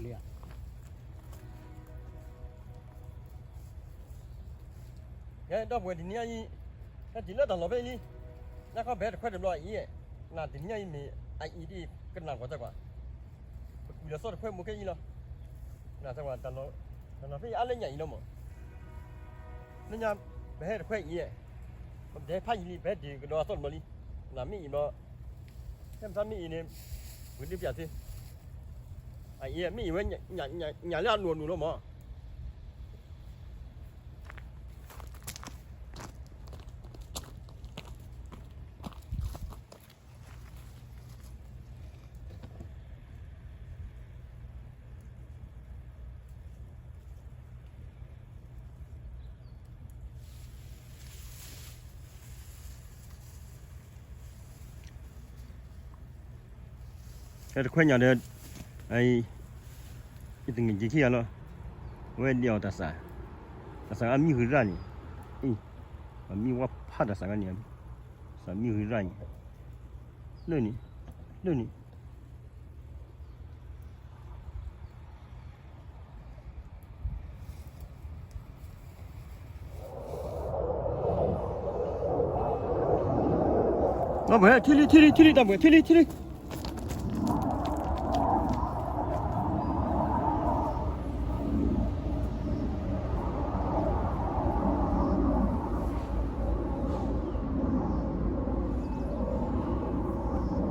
လံဧါ. ကဲ ဒီပုၢ်ဝဲၢ်တနံၤညါအံၤ, ဟဲတုၤလၢတၢ်လီၢ်ဖဲအံၤလံ, နၢ်ခီပဟဲတခွဲတဘျီအံၤ, နတနံၤညါအံၤမ့ၢ်အအံၤဒ်ကနၣ်ကွၢ်တၢ်ကွၢ်, ပကွံာ်လီၤစီတခွဲမိၢ်ခဲအံၤလီၤ, နၢ်တၢ်ကွၢ်, တၢ်လီၢ်ဖဲအံၤအါလၢညၣ်အံၤလီၤမး, လၢညါပဟဲတခွဲအံၤ, ပတဟဲဖးယံာ်လံ ပဟဲတုၤကဒီးအသီတဘျီလံ, နမ့ၢ်အံၤဘျီ ဟဲမတၤမ့ၢ်အံၤန့ၣ်, ဝံၤဒုးပျးသု, အအံၤမ့ၢ်အံၤဝဲ, ညၣ်လၢအလိၤအလိၤလီၤမး. ဟဲတခွဲညၣ်ဒီး, ယတငဲၢ်က့ၤခံဂၤလီၤ, အဝဲဒ်အီၤတၢ်စး, တၢ်စးအမံဂုၤရၣ်န့ၣ်, အံၤ, အမံဝါဖးတၢ်စးဂၤန့ၣ်, တၢ်စးမံဂုၤရၣ်န့ၣ်, လၢန့ၣ်, လၢန့ၣ် တၢ်ဘှဲး ထံလံ ထံလံ ထံလံ တၢ်ဘှဲး ထံလံ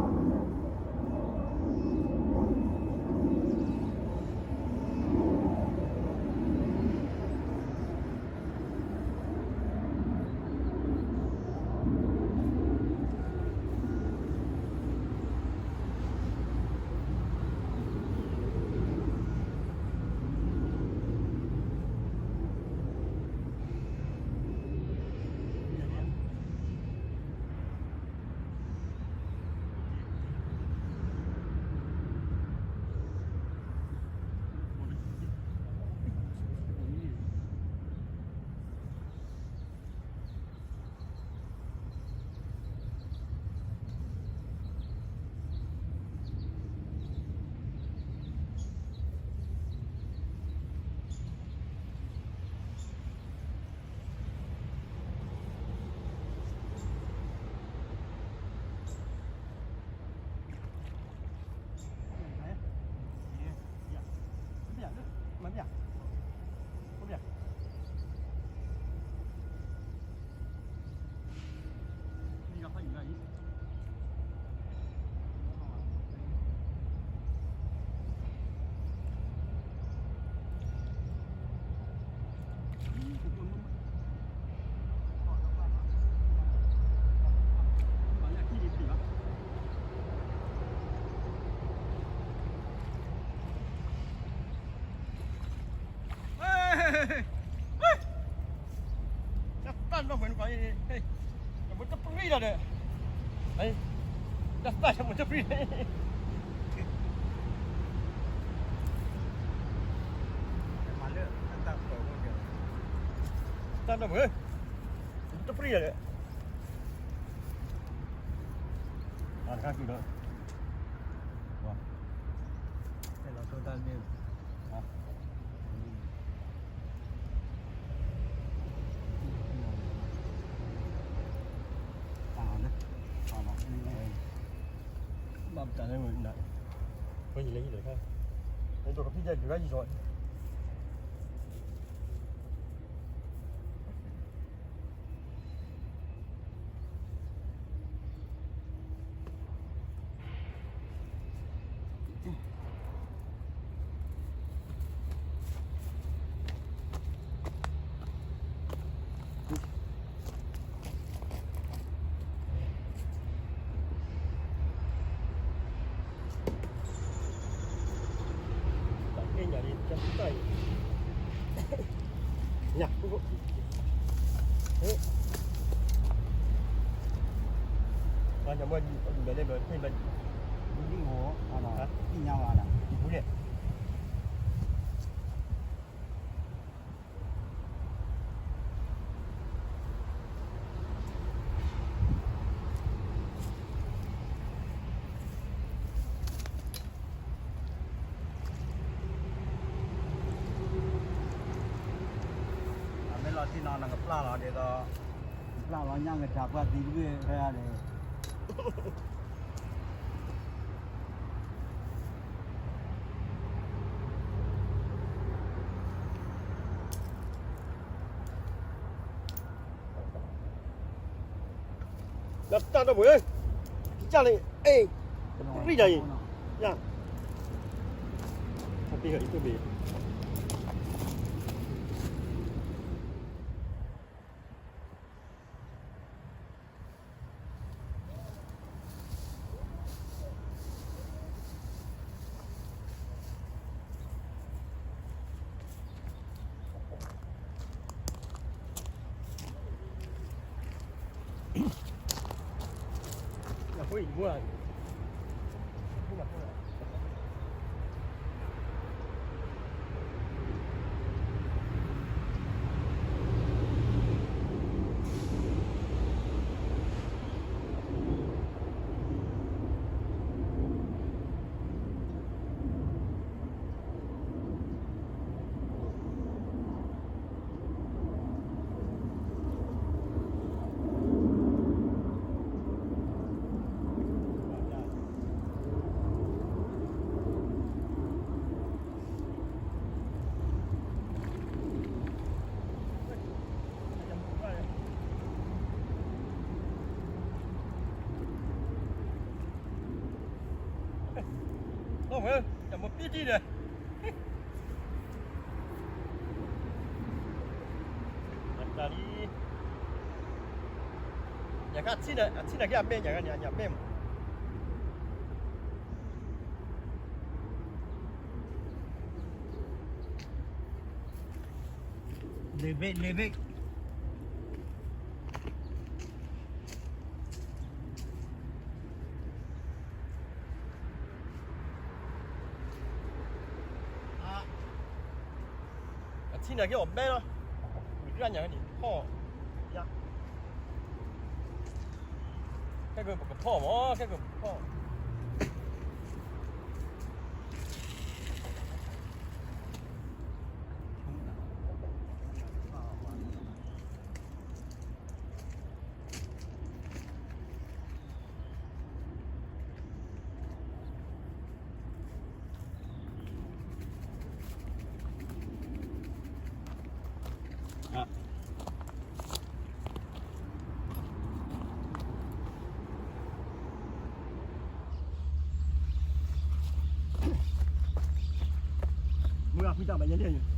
ထံလံ. တၢ်တၢ်နီၢ်မုၢ်နပှၤအံၤ, တၢ်မူတပြံဒီး, တၢ်တၢ်တၢ်မူတပြံန့ၣ်, တၢ်နီၢ်မုၢ်, တၢ်တပြံဒီး, တခါကံၤဒီး, ဝါ, ဟဲလီၤတိၢ်တၢ်န့ၣ်, ဘၣ်ပတၢ်န့ၣ်, ဝဲယလဲၤယလဲၤခါ, ဝဲဒိၣ်ကဖံးယဲၢ်ဒုးခါယံၤစီၤ တၢ်ကဲညၣ်န့ၣ် တၢ်စူၢ်တၢ်အံၤ, ညၣ်, ညၣ်မ့ၢ်ဒ်အံၤ ဘၣ်လဲၣ်ဘၣ်သ့ၣ်ဘၣ်, ဒ်အံၤ, ဒ်အံၤ, ဒ်အံၤ, ထံနီၤနကပျၢ်လီၤဒ်သိး, ကပျၢ်လီၤညၣ်ကထါပှၢ်သံတဘ့ၣ်ဖဲန့ၣ်, လၢတၢ်ဒီပုၢ်ဝဲၢ်, ကစၢ်န့ၣ်, အ့ၣ်, ရံၣ်ဒၣ်အံၤ, ယၤ, အတ့ၢ်အံၤတဘ့ၣ် လီၤဝဲ, တၢ်မ့ၢ်ပ့ၢ်တံၢ်ဒီး, တၢ်လံ, ညၣ်ခါဆံၣ်န့ၣ်အမဲၢ်ညၣ်ခါန့ၣ် အညၣ်မဲၢ်မး လ့ၤဘ့ၣ်, လ့ၤဘ့ၣ်, အဆံၣ်န့ၣ်က့ၤအီၣ်ဘဲလီၤ, ဝံၤတၢ်ညၣ်န့ၣ်ဖီၣ်, ယါ, ခဲကပကဖီၣ်မး ခဲကပကဖီၣ် မုၢ်ဂၤဖံးတၢ်ဘၣ်ယဲၢ်ယဲၢ်ယဲၢ်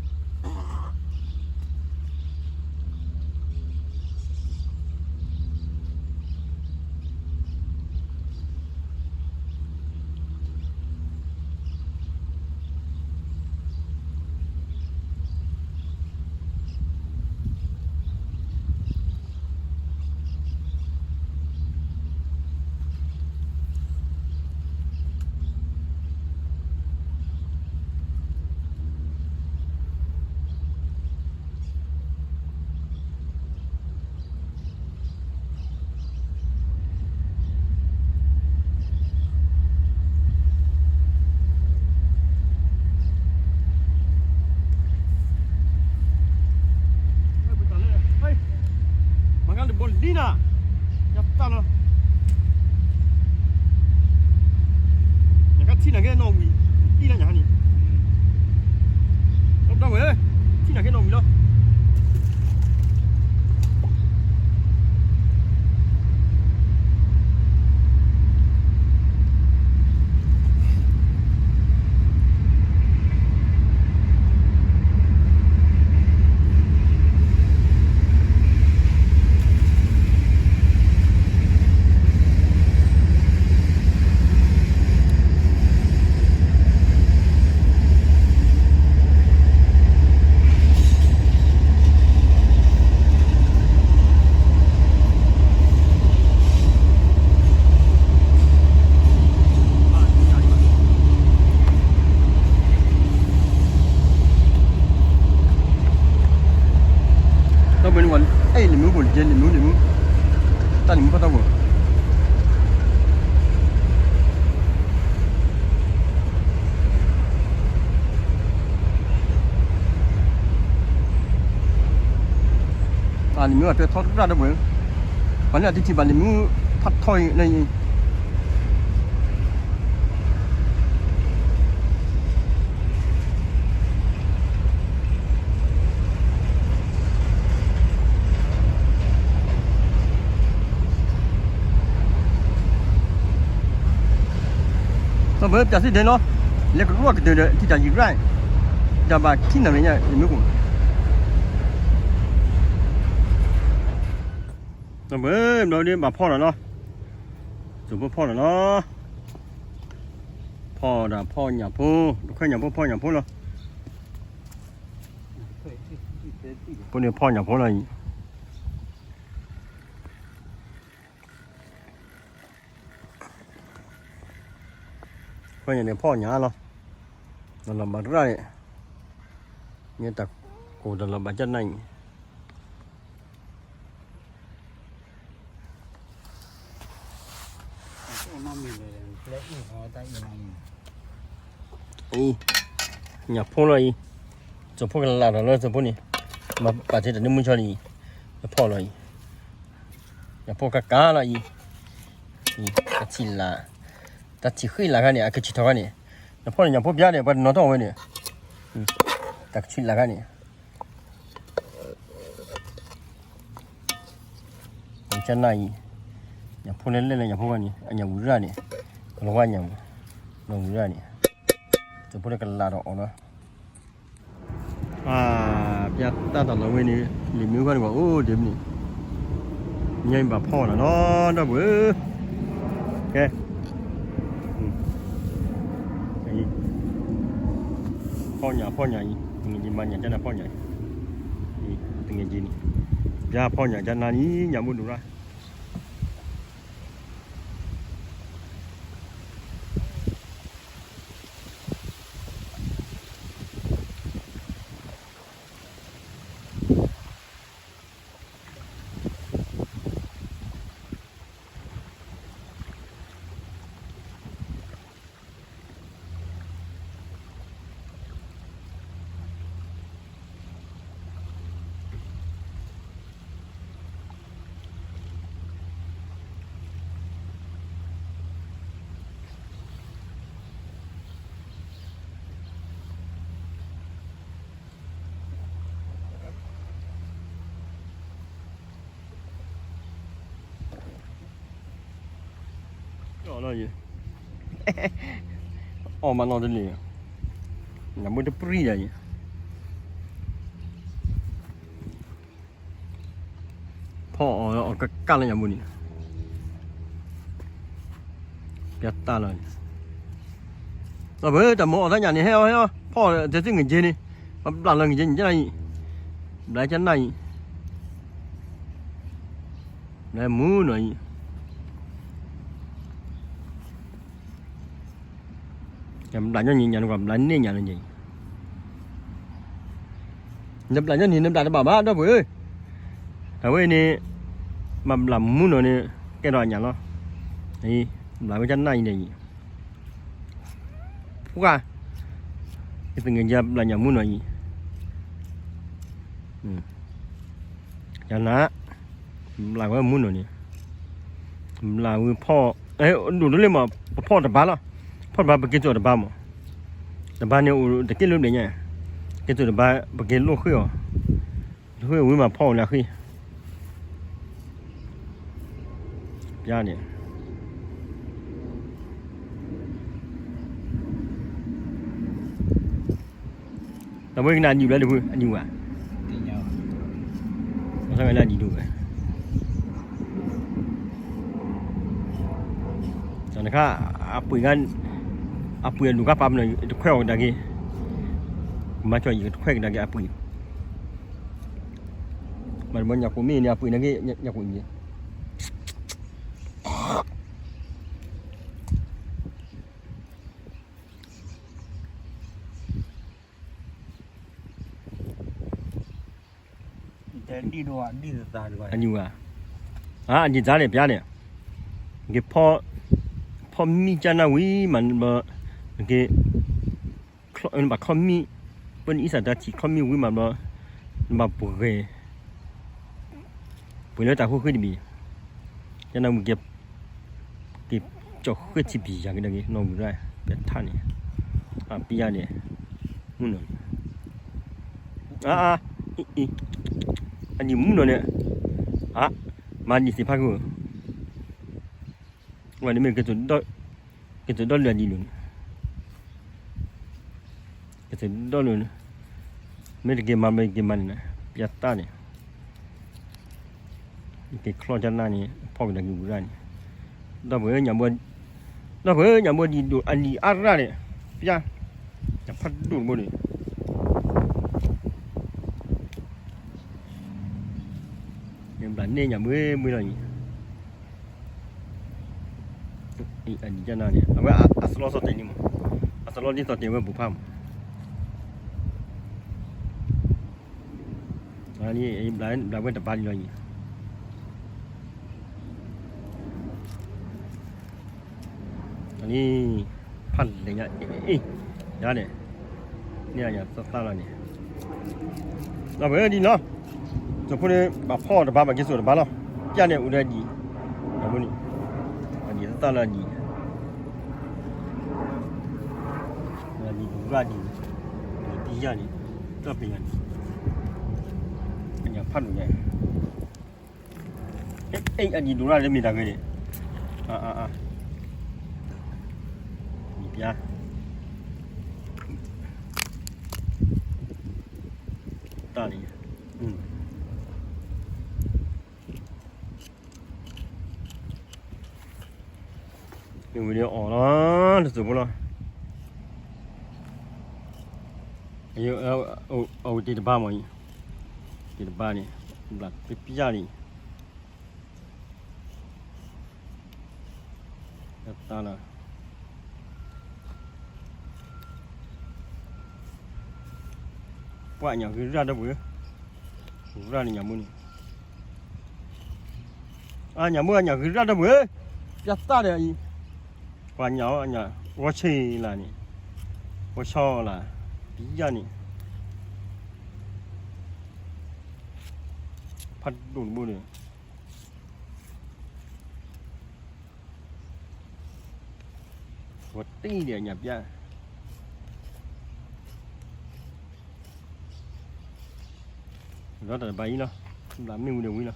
မၤကလံၤဘိလံနၤ, ယတၢ်လီၤ, ညၣ်ခါထံၣ်နၤက့ၤနီၣ်ဝံၤ, တံၢ်လၢညၣ်ခါန့ၣ်, ဒီဝဲ, ထံၣ်နၤက့ၤနီၣ်ဝံၤလီၤ. မ့ၢ်အထွဲထီတရၣ်ဒီးပှဲၤ, ပှၤလၢအတထံၣ်ဘၣ်လံာ်မူဖးထီအံၤန့ၣ်အံၤ ဒီးပှဲၤပျးစ့ဒဲးလီၤ, လဲၤကရူၢ်ကတၢၢ်ဒီး ထံၣ်တၢ်ယံာ်ရၣ်, တၢ်ဘၣ်ခံနၣ်ရံၣ်ညါ ယမ့ၢ်ကိၣ် ဒီးပှဲၤဘျီဒ်ဘၣ်ဖီၣ်လီၤလီၤ, စိၣ်ဖိဖီၣ်လီၤလီၤ, ဖီၣ်ဒၣ်ဖီၣ်ညၣ်ဖိ, တခွဲညၣ်ဖိဖီၣ်ညၣ်ဖိလီၤအံၤ. ဖိန့ၣ်ဖီၣ်ညၣ်ဖိလီၤအံၤ. ခွဲညၣ်န့ၣ်ဖီၣ်ညၣ်လီၤ, တလီၤဘၣ်တရၣ်န့ၣ်, မ့ၢ်တၢ်ကိၢ်တလီၤဘၣ်ကၢ်နၢ်အံၤ, အံၤ, ညၣ်ဖိလီၤအံၤ, စိၣ်ဖိကလးထီၣ်လၢစိၣ်ဖိန့ၣ်, မၤပာ်ထဲတၢ်န့ၣ်မုၢ်ဆီလံ, နဖီၣ်လီၤအံၤ, ညၣ်ဖိကကးလီၤအံၤ, တၢ်ထံၣ်လၢ်, တၢ်ထံၣ်ဃံလၤခါန့ၣ် အကဆံၣ်ထီၣ်ခါန့ၣ်, နဖီၣ်န့ၣ်ညၣ်ဖိပျါန့ၣ် ပှၤတနီၤထီၣ်ဝဲန့ၣ်, တၢ်ကဆံၣ်လၢ်ခါန့ၣ် ကၢ်နၢ်အံၤ, ညၣ်ဖိလဲၣ်လဲၣ်လၢညၣ်ဖိဂီၢ်န့ၣ် အညၣ်ဝံၤရၣ်န့ၣ်, ကလီၤဝါညၣ်, လီၤဝံၤရၣ်န့ၣ်, စိၣ်ဖိလၢကလးထီၣ်အီၤလီၤ. ပျၢ်တၢ်တၢ်လီၤဝဲန့ၣ် လံာ်မ့ၢ်ဂီၢ်န့ၣ်ဘၣ်အိၣ်ဒ့မုၢ်န့ၣ်, ညါအံၤဘၣ်ဖီၣ်လီၤနီၤ ဒီပုၢ်ဧၢ, ကဲ ဖီၣ်ညၣ်ဖီၣ်ညၣ်အံၤ တငဲးက့မၤညၣ်ကၢ်နၢ်ဖီၣ်ညၣ်အံၤ, တငဲးက့န့ၣ်, ပျၢ်ဖီၣ်ညၣ်ကၢ်နၢ်န့ၣ် ညၣ်ဘိဒိၣ်ရၣ် အီၣ်မးနီတလံၤ, ညၣ်မ့ၢ်တပြံယၤအံၤ, ဖီၣ်အီၤအီၤကကၢ်လၢညၣ်မ့ၢ်န့ၣ်, ပျၢ်တၢ်လီၤန့ၣ်, ဒီပုၢ်ဧၢ တၢ်မိၣ်အီၣ်သးညၣ်န့ၣ် ဟဲအီၤဟဲအီၤ ဖီၣ်အီၤတဲသ့ၣ်ငက့န့ၣ်, ပဘျၣ်လီၤငက့ညၣ်အံၤ, ဘျၣ်ကၢ်နၢ်အံၤ ဘျၢမူနီၤအံၤ, ဘျၣ်ညီနုၢ်ညါန့ၣ်ကွၢ် ဘျၣ်န့ၢ်ညါလီၤအံၤ, နဘျၣ်ညီနုၢ် နဘျၣ်တဘၣ်ဘၣ် ဒီပုၢ်ဧၢ, အဝဲန့ၣ် မ့ၢ်ဘျၣ်မူနီၤန့ၣ် ကဲထီၣ်အညၣ်လီၤ, ဘျၣ်ဝဲကၢ်နၢ်အံၤန့ၣ်အံၤ ပှၢ်, ယသ့ၣ်ညါဘျၣ်ညၣ်မူနီၤအံၤ, ယနၤ, ဘျၣ်ဝဲမူနီၤန့ၣ်, ဘျၣ်ဝဲဖီၣ်, ဒိၣ်ဒိၣ်လၢမး ပဖီၣ်တဘါလီၤ, ဖီၣ်တဘါပက့ၤစိာ်တဘါမး, တဘါန့ၣ်အိၣ်တက့ၢ်လၢဘျဲၣ်ညါ, က့ၤစိာ်တဘါ ပက့ၤလိၣ်ဃ့အီၤ, ဃ့ဝံၤမးဖီၣ်အိၣ်လၢဃ့ ပျၢ်န့ၣ်, တၢ်ဝဲကနၣ်အနံၣ်ဘျီဒုးဖု အနံၣ်ဝဲ, လၢအနံၣ်ဒိၣ်ဝဲ, တၢ်နခါ အပှ့ၤ, အပှ့ၤအဒိၣ်ကါပာ်ပနီၣ် တခွဲးအီၤကဒါက့ၤ, မၤကၠီၣ်ယံၤတခွဲးကဒါက့ၤအပှ့ၤ, မၤတဘီညၣ်ကိၣ်မ့ၢ်န့ၣ် အပှ့ၤနာ်က့ၤ ညၣ်ကိၣ်မ့ၢ် အနံၣ်ဝဲ, အနံၣ်သးန့ၣ် ပျၢ်န့ၣ်, က့ၤဖီၣ်, ဖီၣ်မံကၢ်နၢ်ဝံၤမးဘျီ, က့ၤ, နဘၣ်ခီၣ်မံ, ပနံၣ်အံသးတၢ်ထံၣ်ခီၣ်မံဝံၤမးဘျီ, နဘၣ်ပှဲၤ, ပှ့ၤလၢတၢ်ဃုဃ့တဘ့ၣ်, ယနၢ်မုၢ်က့ၤ, က့ၤကၠီၣ်ဃ့ထံပံၤယၤကဒါက့ၤ နီၢ်ဝံၤရၣ် ပထါန့ၣ်, အပယါန့ၣ်, မုၢ်နီၢ်န့ၣ်, အါအါ, အဒံၣ်မုၢ်နီၢ်န့ၣ်, အါ, မၤဒံၣ်သ့ၣ်ဖးက့ၤ, ဝဲန့ၣ်မ့ၢ် က့ၤသုးဒီလၢအဒံၣ်လိၤန့ၣ်, က့ၤသုးဒီလၢန့ၣ်, မ့ၢ်တက့ၤမၤ မ့ၢ်တက့ၤမၤန့ၣ်, ပျဲတၢ်န့ၣ်, က့ၤချီၣ်တၢ်နၢ်န့ၣ် ဖီၣ်ကဒါက့ၤဝံၤရၣ်န့ၣ်, ဒီပုၢ်ဝဲၢ်, ဒီပုၢ်ဝဲၢ် ညၣ်ဘိဒံၣ်ဒိၣ်အနံၣ်အါရၣ်န့ၣ်, ပျဲ, ညၣ်ဖးဒိၣ်တဘိန့ၣ် ဘျးန့ၢ်ညၣ်ဘှ့ဘှ့လီၤအံၤ, အနံၣ်ကနၣ်န့ၣ် အဝဲအသလီသီၣ်တဲာ်န့ၣ်မး, အသလီဒ်သီၣ်တဲာ်ဝဲပူၤဖးမး, ဘျးဝဲတဘါလံလီၤအံၤ, အနံၣ်, ဖးလဲၣ်ညါ, အ့ၣ်, ယၤန့ၣ်, န့ၢ်ညါသၣ်သၣ်လီၤန့ၣ်, ဒီပုၢ်ဝဲၢ်ဒ်နီၤ, ကၠိဖိန့ၣ် ဘၣ်ဖီအီၤတဘါ ဘၣ်က့ၤစိာ်တဘါလီၤ, ပျဲန့ၣ်အိၣ်ဒီးဒံၣ်, အဒံၣ်သၣ်သၣ်လီၤဒံၣ်, ဒံၣ်ဒံၣ်ရၣ်ဒံၣ်, ဒံၣ်ပျဲန့ၣ်, တၢ်ပျဲန့ၣ်, အညၣ်ဖးဒိၣ်ညါ အ့ၣ် အဒံၣ်ဒိၣ်ရၣ်လၢမ့ၢ်တၢ်ဂ့ၤန့ၣ်, အါအါအါ, ဒံၣ်ပျဲ, တၢ်န့ၣ်, မ့ၢ်ဝံၤန့ၣ်အီၣ်လီၤ, တစိၢ်ဖိလီၤ, အဝဲတ့ၢ်တဘါမးအံၤ, တ့ၢ်တဘါန့ၣ်, ဘျးပျဲန့ၣ် တၢ်လီၤ, ပှၤညၣ်ဂ့ၤရၣ်ဒီပုၢ်ဝဲၢ်, ဂ့ၤရၣ်န့ၣ်ညၣ်မုၢ်န့ၣ်, အညၣ်မုၢ်အညၣ်ဂ့ၤရၣ်ဒီပုၢ်ဝဲၢ်, ပျဲတၢ်ဒီးအံၤ, ပှၤညၣ်အီၤအညၣ်, ဂီၤဆံးလၢ်န့ၣ်, ဂီၤဆီလၢ်, ပျဲန့ၣ်, ဖးဒိၣ်တဘိန့ၣ် ဝဲတ့ၢ်ဒံးအညၣ်ပျဲ, ဒီးတၢ်တဘါအံၤလီၤ, ဘျးမ့ၣ်ဝံၤဒီးဝံၤလီၤ,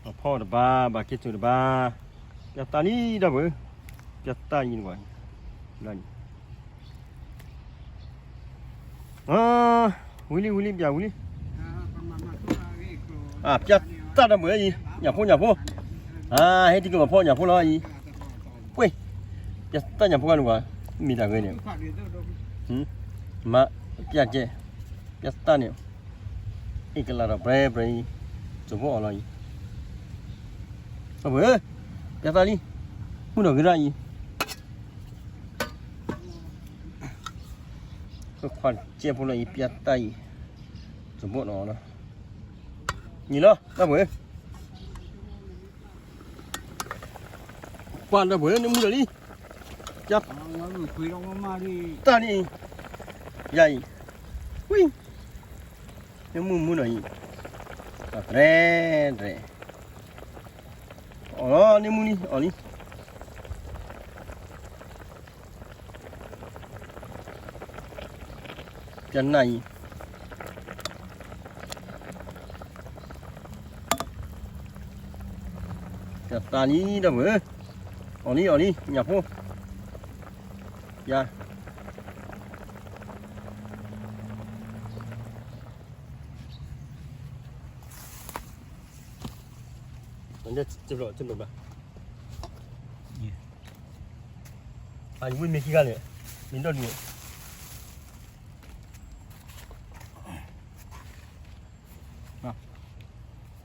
ဘၣ်ဖီတဘါ ဘၣ်က့ၤစိာ်တဘါ, ပျဲတၢ်လံဒီပုၢ်ဝဲၢ်, ပျဲတၢ်လံန့ၣ်, ဝံၤလံ ဝံၤလံ ပျဲဝံၤလံ, ပျဲတၢ်ဒီပုၢ်ဝဲၢ်အံၤ, ညၣ်ဖိညၣ်ဖိ, ဟဲတံၤကဘၣ်ဖီညၣ်ဖိလီၤအံၤ, ကွ့, ပျဲတၢ်ညၣ်ဖိကန့ၣ်ကွၢ်, မ့ၢ်တၢ်ဂ့ၤန့ၣ်, မၤ, ပျဲကဲ, ပျဲတၢ်န့ၣ်, အ့ၣ်ကလးဒီးပြဲပြဲအံၤ, စိၢ်ဖိအီၣ်လီၤအံၤ, ဒီပုၢ်ဝဲၢ်, ပျဲတၢ်လံ, မုၢ်နီၢ်ဂ့ၤရၣ်အံၤ ခွါကဲဖိလီၤအံၤ ပျဲတၢ်အံၤ, စိၢ်ဖိအီၣ်လီၤ, နံၤလီၤ ဒီပုၢ်ဝဲၢ်, ပှၤဒီပုၢ်ဝဲၢ် နမုၢ်ဒီးလံ, ပျဲ, တၢ်န့ၣ်အံၤ, ယၤအံၤ, ဝံ, နမုၢ်မုၢ်နီၢ်အံၤ, တြဲၤတြဲၤ, အီၣ်လီၤ နမုၢ်လံ အီၣ်လံ ပျဲနၢ်အံၤ, ပျဲသးလံ ဒီပုၢ်ဝဲၢ်, အီၣ်လံ အီၣ်လံ ညၣ်ဖိ, ပျဲ, အဝဲမ့ၢ်ခံဂၤန့ၣ်, မ့ၢ်ဒီဒူၣ်,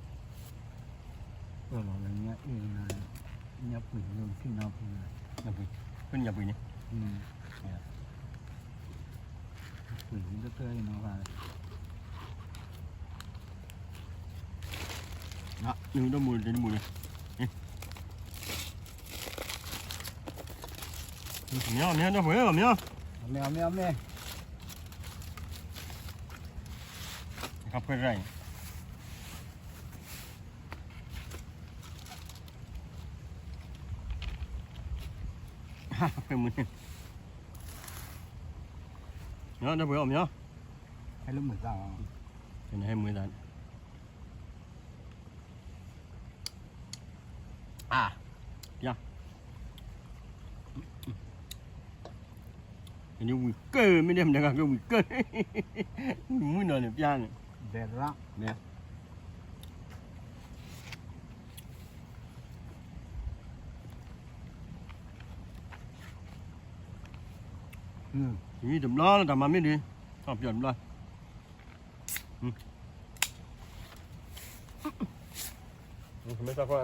ညၣ်ပှ့ၤ, ညၣ်ပှ့ၤန့ၣ်, ပှ့ၤ, နမ့ၢ်ဒီမိၢ်တနံၤမိၢ်န့ၣ်, မ့ၢ်အီၤ မ့ၢ်အီၤ ဒီပုၢ်ဝဲၢ် မ့ၢ်အီၤ, မ့ၢ်အီၤ မ့ၢ်အီၤ မ့ၢ်, အခါဖှဲရၣ်အံၤ, ဖဲမုၢ်န့ၣ်, ဒီပုၢ်ဝဲၢ်အီၣ်မ့ၤအီၤ, ဟဲလၢမုာ်သၣ်, ဟဲမုာ်သၣ်, အါ, ယၤ, ဝံၤကၢၢ် မ့ၢ်ဒ်မနုၤဂၤကဝံၤကၢၢ်, ဝံၤမုၢ်နီၤန့ၣ်ပျါန့ၣ်, ဝံၤတဘျီလၢတၢ်မၤမ့ၢ်ဒ်, ထီၣ်ပျီၢ်တဘျီ, မ့ၢ်တၢ်ခွါ,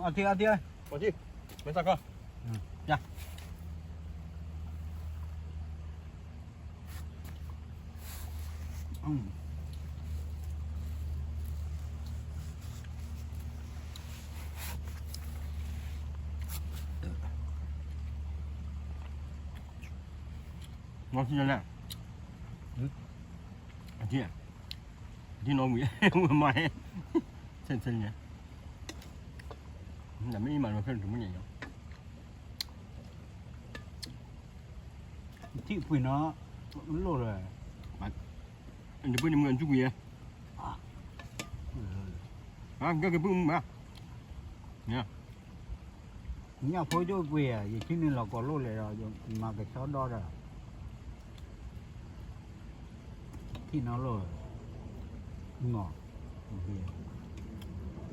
အထံအထံ, မ့ၢ်တၢ်ခွါ, ယၤ. မ့ၢ်ထံၣ်လဲၣ်, အထံၣ်, အထံၣ်နီၣ်ဝံၤ, ဝံၤမၤဟဲ, ဆဲးဆဲးန့ၣ်, နမ့ၢ်အံၤမၤလီၤဖဲတမုၢ်န့ၣ်, ထံၣ်ပှ့ၤနီၤ, လိၣ်လၢ, နပှ့ၤန့ၣ်မုၢ်အစုကွံာ်, ကဲက့ၤပုၢ်မုၢ်ဘၣ်, ညၣ်ဖိဒိၣ်ပှ့ၤဧါ, ယထံၣ်န့ၣ်လီၤကီၢ်လိၣ်လဲၣ်ဒီး ယမၤကဆှီဒီဒီး, ထံၣ်နီၣ်လိၣ်, နီၣ်,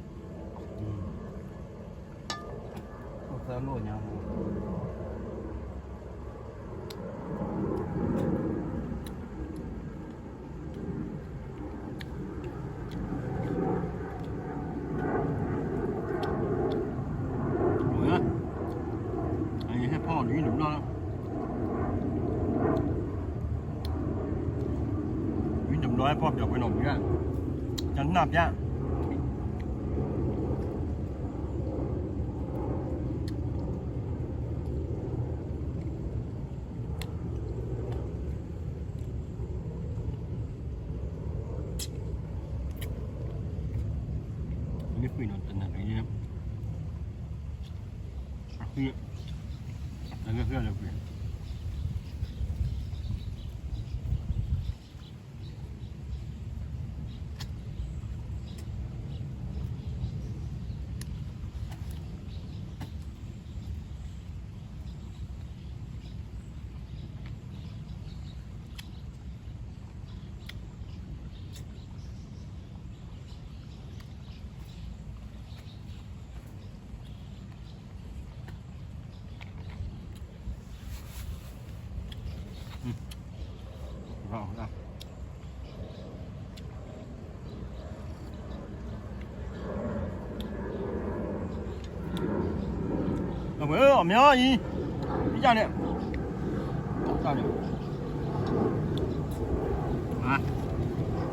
အိၣ်သၢလိၣ်ညါမး ဟဲဖီအီၣ်ဒ်တဘျီလီၤ, ဒ်တဘျီဟဲဖီပၠီၤပှဲၤနီၣ်ဘုး, ကနၣ်ပျါ မ့ၢ်ပှ့ၤနီၣ်တနၤတဂ့ၤ, အဃံ, အဂ့ၢ်ဃံအလၢပှ့ၤ, အီၣ်မ့ၤအံၤ, တန့ၣ်, တန့ၣ်, တၢ်ထံၣ်လၢ်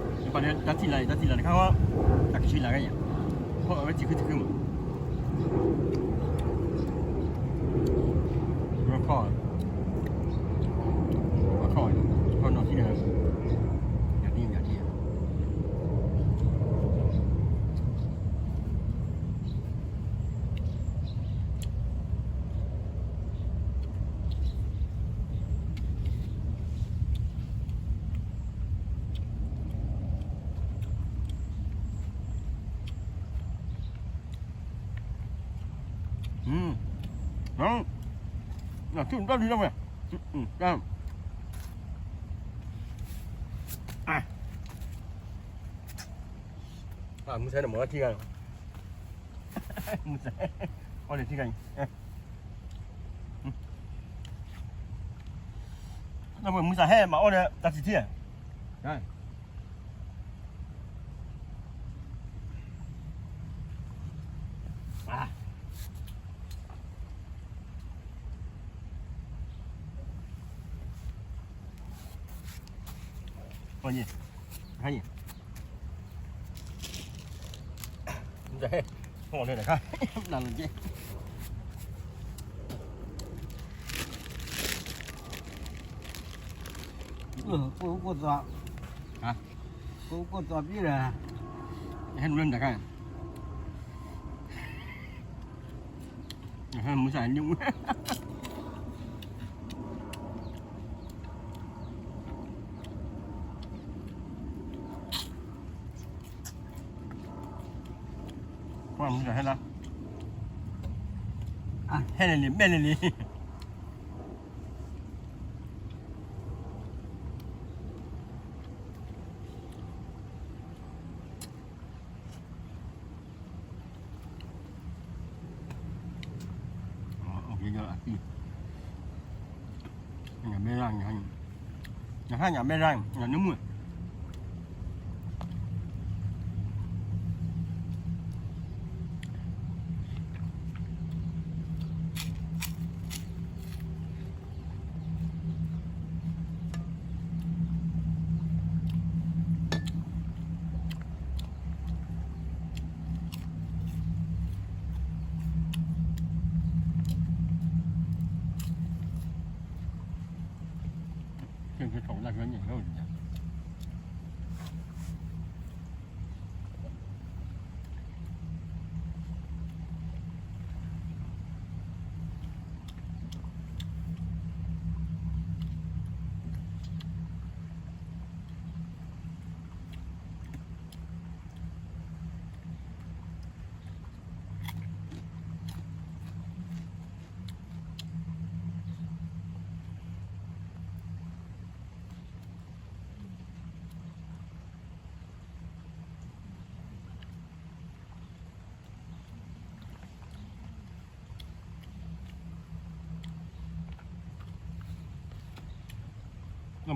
အံၤ တၢ်ထံၣ်လၢ်တခါဃီ, တၢ်ကဆံးလၢ်ကယၤ, ခီအဝဲထံၣ်ခုထံၣ်ခုမး, ခီ, ခီ, ခီနီၢ်ထံၣ်န့ၣ်, ယၤထံၣ်ယၤထံၣ် မုၢ်ဆါန့ၣ်မ့ၢ်ထံဂၤ, မုၢ်ဆါ, အီၣ်န့ၣ်ထံဂၤအံၤ, မုၢ်ဆါဟဲမၤအီၣ်ဒီးတၢ်ထံၣ်ထံၣ်ဧါ, အီၣ်န့ၣ်, ဟဲန့ၣ်, ဟဲ, နလကဲ, အိၣ်သး, ဟါ, ကိၢ်သီပံဒီး, ဟဲနုာ်လၢနတခါ, ဟဲမုၢ်ဆါနုာ်, ကွၢ်မုၢ်ဆါဟဲလီၤ, ဟဲလၢလံ ဘဲၣ်လၢလံ. ညၣ်မဲရၣ်, ညၣ်ဟါညၣ်မဲရၣ်, ညၣ်နွံမုၢ်.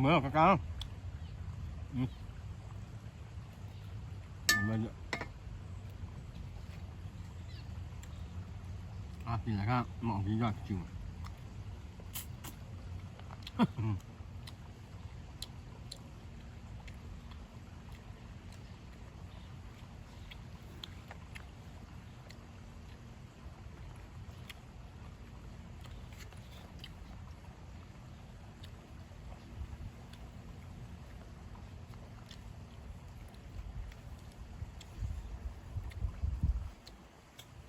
မ့ၢ်ကကါ, အဖံလၢခါ မ့ၢ်အဖံယွၤကစုၢ်မး.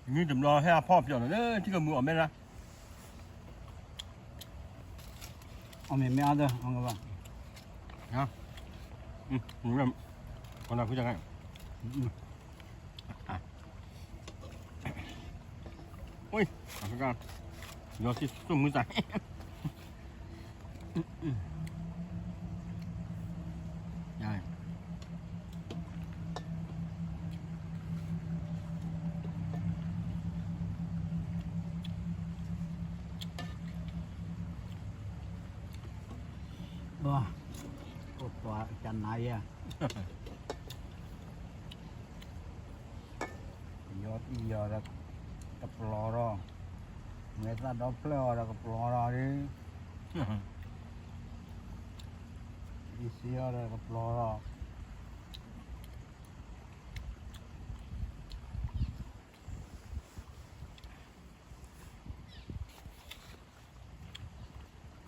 Mì tơm lo hê a phop pioh leh, tih kơ mui ôh mê ra. Ôh mê mê a dơ, ôh ngơ ba. Hả? Ừ, mui lắm. Còn nào cứ chẳng hạn. Ừ. À. Ôi, à, cái con. Giờ thì tôi mới dạy. Rồi. Ơ, ơ, ơ, chăn này à. ယီၤတံၢ်ယီၤဒီး ကပျီၤဒီး, မ့ၢ်သၣ်ဒီဖျၢၣ်အီၤဒီးကပျီၤဒီး, အံၤစ့အီၤဒီးကပျီၤဒီး. ယမ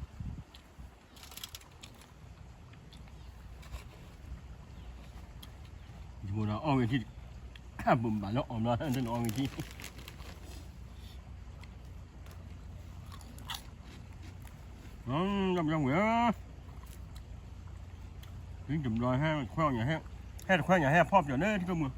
ိၢ်ဒီးအီၣ်ဝဲထံ, ဘိးဘၣ်လၢအီၣ်ဘျီ တအီၣ်ဝဲထံ, တဘျီဝဲ, တဘျီ ဟဲတခွဲညါ ဟဲဖီၣ်ပျီၤလၢထံကမူၣ်.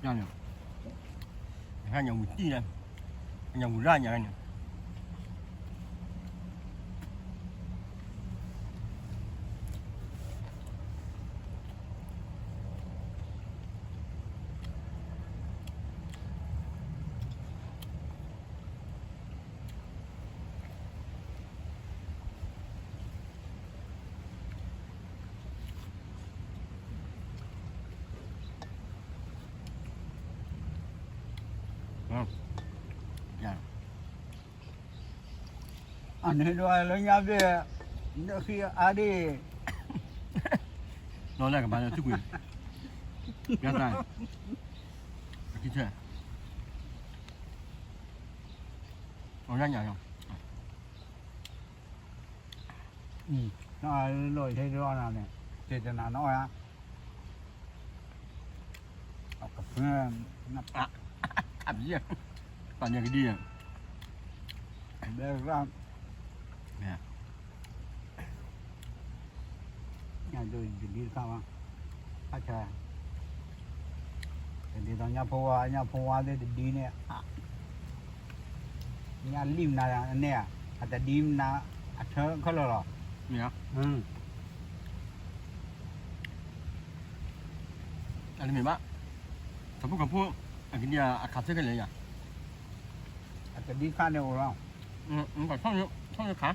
ညါန့ၣ်, ဟဲညါဝံၤတံၢ်လၢ, ဟဲညါဝံၤရၣ်ညါန့ၣ်. အန့ၣ်ဒိးလၢညါဘ့ၣ်, နၢ်ဃံအါဒ့ၣ်, နီၢ်လၢကဘၣ်လၢသူၣ်ကွံာ်, ယါသး, အခံဆဲ, အီၣ်ညါညါလီၤ, နီၢ်လီၤထဲဒၣ်အီၣ်နၤန့ၣ်, ကဲတနၤနီၢ်ယါ အကဖၢ, အဘျဲၣ်, ပာ်န့ၢ်ကဒံ, ဘဲရၣ်, ညၣ်ဒိၣ်တဒံတခါဘၣ်, အဆၢ, တဒ်သိးညၣ်ဖိဝါ, ညၣ်ဖိဝါသ့ၣ်တဒံန့ၣ်, ညၣ်လံၣ်မနုၤန့ၣ်, အတဒံမနုၤ, အထၢခဲလၢာ်လီၤ, အတမ့ၢ်ဘၣ်, ထီၣ်ဖိကီၢ်ဖိ, အကဒံအခးဆၢခဲလၢာ်ယၤ, အတဒံခါန့ၣ်အိၣ်လီၤ, ခါ,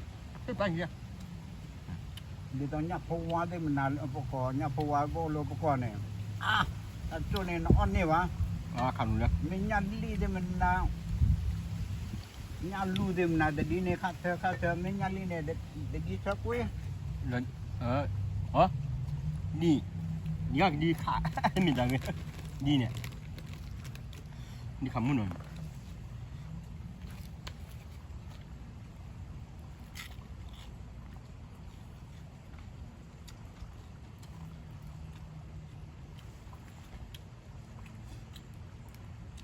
ဒ်သိးညၣ်ဖိဝါသ့ၣ်မနုၤလၢပကီၢ်, ညၣ်ဖိဝါဖိလၢပကီၢ်န့ၣ်, အါ, တၢ်ကၠိန့ၣ်နအီၣ်န့ၢ်ဘၣ်, မ့ၢ်ညၣ်လံၣ်သ့ၣ်မနုၤ, ညၣ်လူၢ်သ့ၣ်မနုၤ တဒံန့ၣ်ခးဆၢခးဆၢ, မ့ၢ်ညၣ်လံၣ်န့ၣ်, တဒံဆၢကွံာ်, ဒ်, ဒ်ခး, မ့ၢ်တၢ်ဂ့ၤ, ဒ်န့ၣ်, ဒ်ခးမုၢ်နီၤ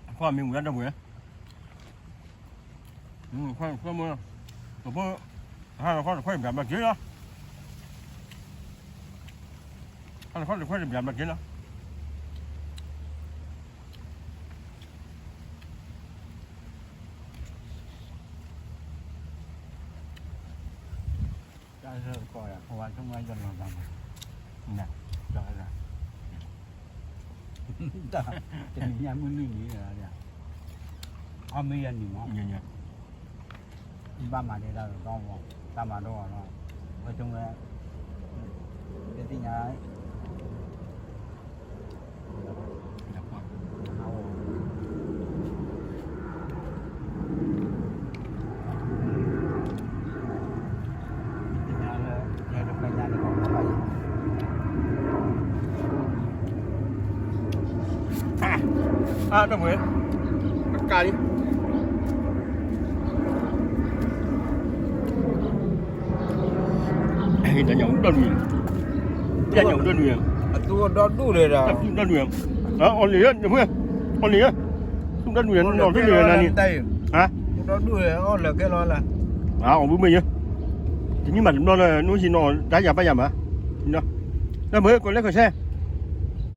အခွါမ့ၢ်ဝံၤလၢဒီပုၢ်ဝဲၢ်, ခွါမ့ၢ်, တဖိ, ဟါလီၤခီတခွဲဘျးဘျီက့ၤလီၤ, ဟါလီၤခီတခွဲဘျးဘျီက့ၤလီၤ. တၢ်လၢကီၢ်ယၤ ဖိဝါဆိကမိၣ်ယလီၤသးမး, တနံၤညါမုၢ်နုာ်နံၤ, အီၣ်မ့ၢ်ယၤနံၤမး, ဘၣ်မၤဒ်တၢ်တတီၤ, တၢ်မၤဒိၣ်အီၤလီၤ, ဝဲဆိကမိၣ်, တသ့ၣ်ညါ အါ ဒီပုၢ်ဝဲၢ်, အကါလံ, တၢ်ညၣ်အူဒီဒူၣ်, တၢ်ညၣ်အူဒီဒူၣ်, အသူအီၤဒီဒူၣ်, အီၣ်လံ, အီၣ်လံ, သူဒီဒူၣ်, နီၢ်ဒူၣ်လံနၤန့ၣ်, အီၣ်ဘုမ့ၢ်ယဲ, တနံၤမးတဘျီလၢနအိၣ်ဆံးနီၢ်တၢ်ယၤဘၣ်ယၤမး, ဒီပုၢ်ဝဲၢ် ကွဲးလဲၤကွဲးဆဲး